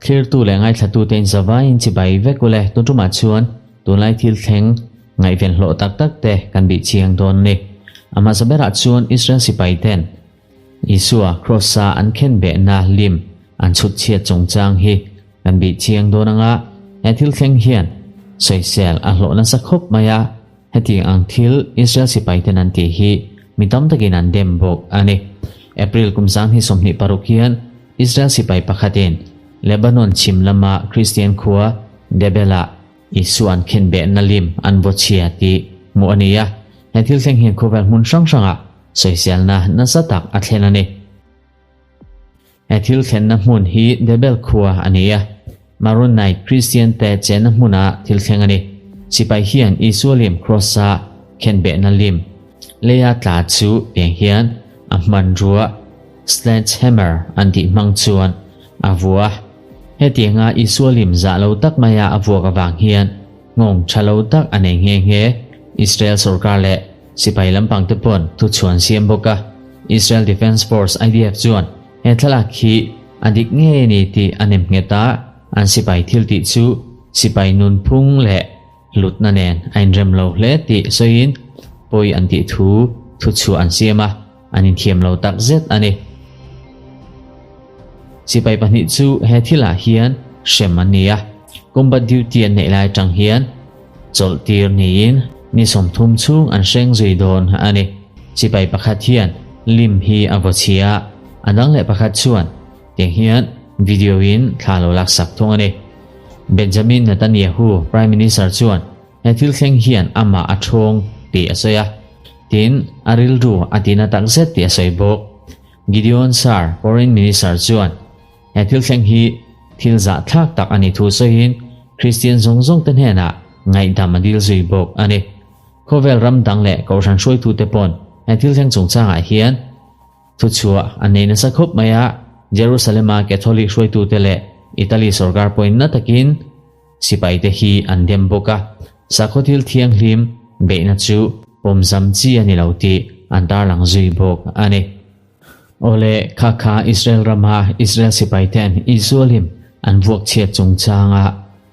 Thlirtu leh ngaithlatute in zavaiin chibai vek ule tun tumah chuan tunlai thil thleng ngaihven hlawh tak tak te kan bih chiang dawn a ni. A hmasa berah chuan Israel sipai ten Isua Kross-a an khen behna lim an chhut chhiat chungchang hi kan bih chiang dawn anga he thil thleng hian sawisel a hlawh nasa khawp mai a. Hetiang ang thil Israel sipaiten an tih hi mi tam takin an dem bawk a ni. April kum 2026 hian Israel sipai pakhatin Lebanon chhim lama Kristian khua Debel-ah Isua an khenbehna lim an vaw chhia tih hmuh a ni a. He thil thleng hian khawvel hmun hrang hrangah sawiselna nasa tak a thlen a ni. He thil thlenna hmun hi Debel khua a ni a, Maronite Kristian te chenna hmuna thil thleng a ni. Sipai hian Isua lim Kross-a khenbehna lim leia tla chu piang hian a hmanrua sledgehammer an tih hmang chuan a vua. Hetianga Isua lim zah lo tak maia a vuak avang hian nghawng tha lo tak a nei nghe nghe. Israel sorkar leh Sipai lampang te pawn thuchhuan siam bawk a, Israel Defense Force, IDF, chuan he thlalak hi a dik ngei a ni tih a nem nghet a, an sipai thil tih chu sipai nunphung leh hlutna nen a inrem lo hle tih sawiin pawi an tih thu thuchhuah an siam a, an inthiam lo tak zet a ni. Sipai pahnih chu he thilah hian hrem an ni a, combat duty an neih lai atang hian chawlh tir niin ni 30 chhung an hreng zui dawn a ni. Sipai pakhat hian lim hi a vaw chhia a, a dang leh pakhat chuan tiang hian video in thla lo laksak thung a ni. Benjamin Netanyahu, Prime Minister chuan He thil thleng hian amah a thawng tih a sawi a, tin, a rilru a tina tak zet tih a sawi bawk. Gideon Saar, Foreign Minister chuan he thil thleng hi thil zahthlak tak a ni thu sawiin Kristian zawng zawng te hnenah ngaihdam a dil zui bawk a ni. Khawvel ram dang leh kohhran hruaitute pawn he thil thleng chungchangah hian Thuchhuah a nei nasa khawp mai a, Jerusalem-a Catholic hruaitute leh Italy sorkar pawhin na takin sipaite hi an dem bawk a, sakhaw thil thianghlim beihna chu pawmzam chi a ni lo tih an tarlang zui bawk a ni. Awle, kha kha Israel rama Israel sipaiten Isualim an vuak chhiat chungchanga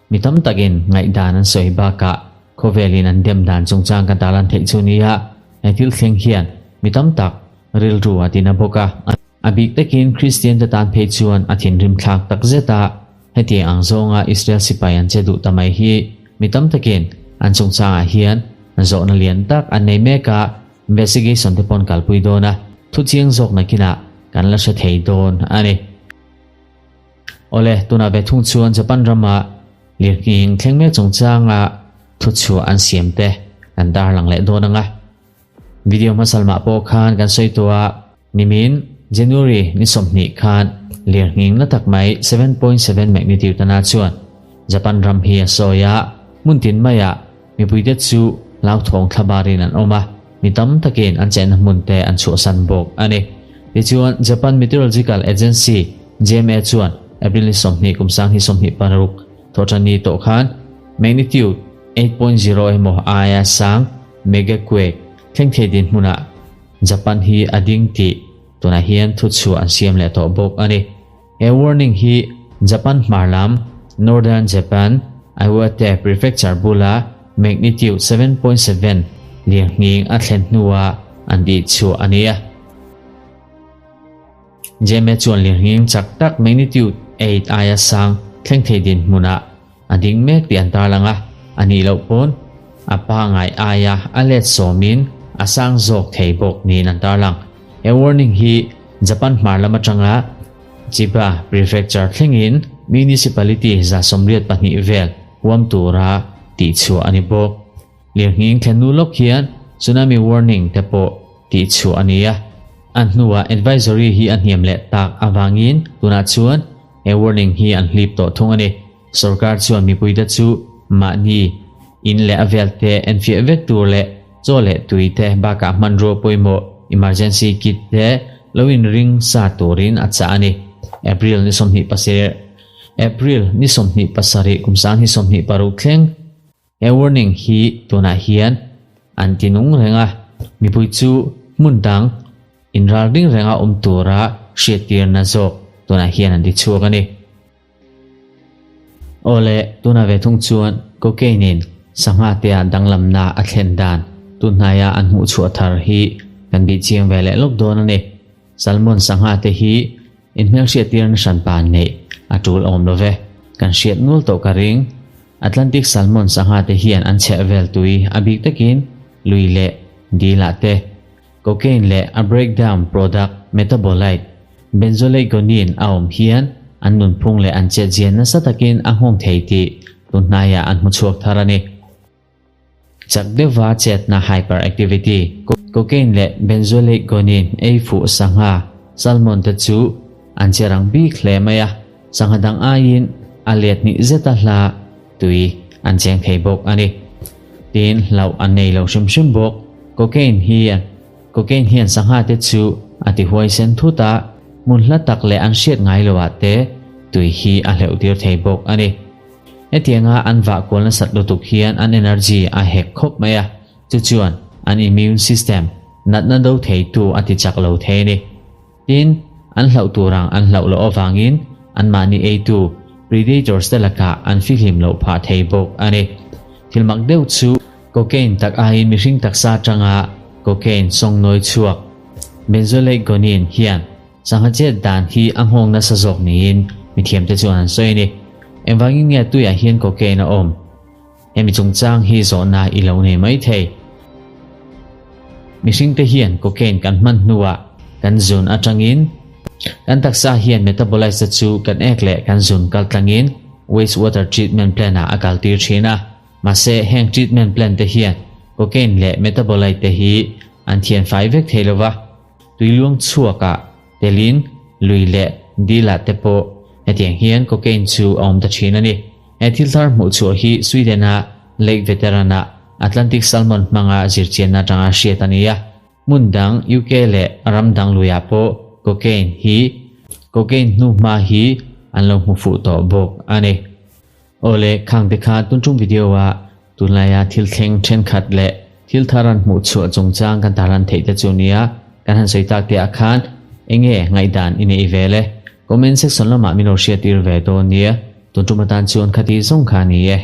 mi tam takin ngaihdan an sawi bakah khawvelin an dem dan chungchang kan tarlan theih chu nia, he thil thleng hian mi tam tak Rilru a tina bawk a, a bik takin Kristian te tan phei chuan a thinrim thlak tak zet a, hetiang ang zawnga Israel sipai an che duh ta mai hi mi tam takin an chungchangah hian zawhna lian tak an nei mek a, investigation te pawn kalpui dawn a, thu chiang zawk nakinah kan la hre thei dawn a ni. Awle, tunah ve thung chuan Japan rama lirnghing thleng mek chungchanga thuchhuah an siam te kan darlang leh dawn ang a. Video hmasalmah pawh khan kan sawi tawh a, nimin January ni 20 khan lirnghing na tak mai 7.7 magnitude ana chuan Japan ram hi a sawi a, hmun tin maiah mipuite chu hlauthawng thlabarin an awm a, mi tam takin an chenna hmun te an chhuahsan bawk a ni. Tichuan Japan Meteorological Agency, JMA, chuan April ni 20 kum 2026 thawhṭan ni tawh khan magnitude 8.0 emaw aia sang Megaquake thleng thei dinhmunah Japan hi a ding tih tunah hian thuchhuah an siam leh tawh bawk a ni. He warning hi Japan hmar lam, Northern Japan, Iwate Prefecture bula magnitude 7.7 lirnghing a thlen hnuah an tihchhuah a ni a. Jeme chuan lirnghing chak tak magnitude 8 aia sang thleng thei dinhmunah A ding mek tih an tarlang a, a nih loh pawn a pangngai aia a let sawmin a sang zawk thei bawk niin an tarlang. He warning hi Japan hmar lam atanga Chiba Prefecture thlengin municipality 182 vel huam tura tihchhuah a ni bawk. Lirnghing thlen hnu lawk hian tsunami warning te pawh tihchhuah a ni a, a hnuah advisory hi a hniam leh tak avangin tunah chuan he warning hi an hlip tawh thung a ni. Sorkar chuan mipuite chu mahni in leh a vel te enfiah vek tur leh chaw leh tui te bakah hmanrua pawimawh emergency kit te lo inring sa turin a chah a ni. April ni 27 April ni 27 kum 2026 thleng He warning hi tunah hian an ti nung reng a, mipui chu hmun dang inral ring renga awm tura hriattirna zawk. tunah hian an ti chhuak a ni. Awle, tunah ve thung chuan cocaine-in sangha tea danglamna a thlen dan tunhnaia an hmuh chhuah thar hi kan bih chiang ve leh lawk dawn a ni. Salmon sangha te hi inhmelhriat tirna hranpa neih a tul awm lo ve. Kan hriat nual tawh ka ring. Atlantic salmon sangha te hian an chheh vel tui a bik takin lui leh dil ah te cocaine leh a breakdown product metabolite benzoylecgonine a awm hian an nunphung leh an chetzian nasa takin a nghawng thei tih tunhnaiah an hmu chhuak thar a ni. Chak deuhva chetna hyperactivity, cocaine leh benzoylecgonine ei fuh sangha, salmon te chu an che rang bik hle mai a, sangha dang aiin a let hnih zeta hla tui an cheng thei bawk a ni. Tin, hlauh an nei lo hrim hrim bawk. Cocaine hian cocaine hian sangha te chu a ti huaisen thut a, hmun hla tak leh an hriat ngai lo ah te tui hi a hleuh tir thei bawk a ni. Hetianga an vah kual nasat lutuk hian an energy a hek khawp mai a, chu chuan an immune system natna do theitu a ti chak lo thei a ni. Tin, an hlauh tur ang an hlauh loh avangin anmahni eitu predators te lakah an fihlim loh phah thei bawk a ni. Thil mak deuh chu cocaine tak aiin mihring taksa atanga cocaine sawngnawi chhuak benzoylecgonine hian Sangha chet dan hi a nghawng nasa zawk niin mithiamte chuan an sawi a ni. Engvangin nge tuiah hian cocaine a awm? Hemi chungchang hi zawhna i lo nei mai thei. Mihringte hian cocaine kan hman hnuah kan zun atangin kan taksa hian metabolites te chu kan ek leh kan zun kal tlangin waste water treatment plant ah a kaltir thin a. Mahse heng treatment plant te hian cocaine leh metabolite te hi an thianfai vek thei lova. Tuiluang chhuakah telin lui leh dilah te pawh hetiang hian cocaine chu a awm ta thin a ni. He thil thar hmuh chhuah hi Sweden-a Lake Veteran-a Atlantic salmon hmanga zirchianna atanga hriat a ni a. Hmun dang UK leh ram dang luiah pawh cocaine hi cocaine hnuhma hi an lo hmu fuh tawh bawk a ni. Awle, khang te kha tun tum video ah tunlaia thil thleng thenkhat leh thil thar an hmuh chhuah chungchang kan tarlan theih te chu nia kan han sawi tak te ah khan enge ngaihdan i neih ve le? Comment section lamah min lo hriat tir ve dawn nia, tun tum atan chuan khati zawng kha a ni e.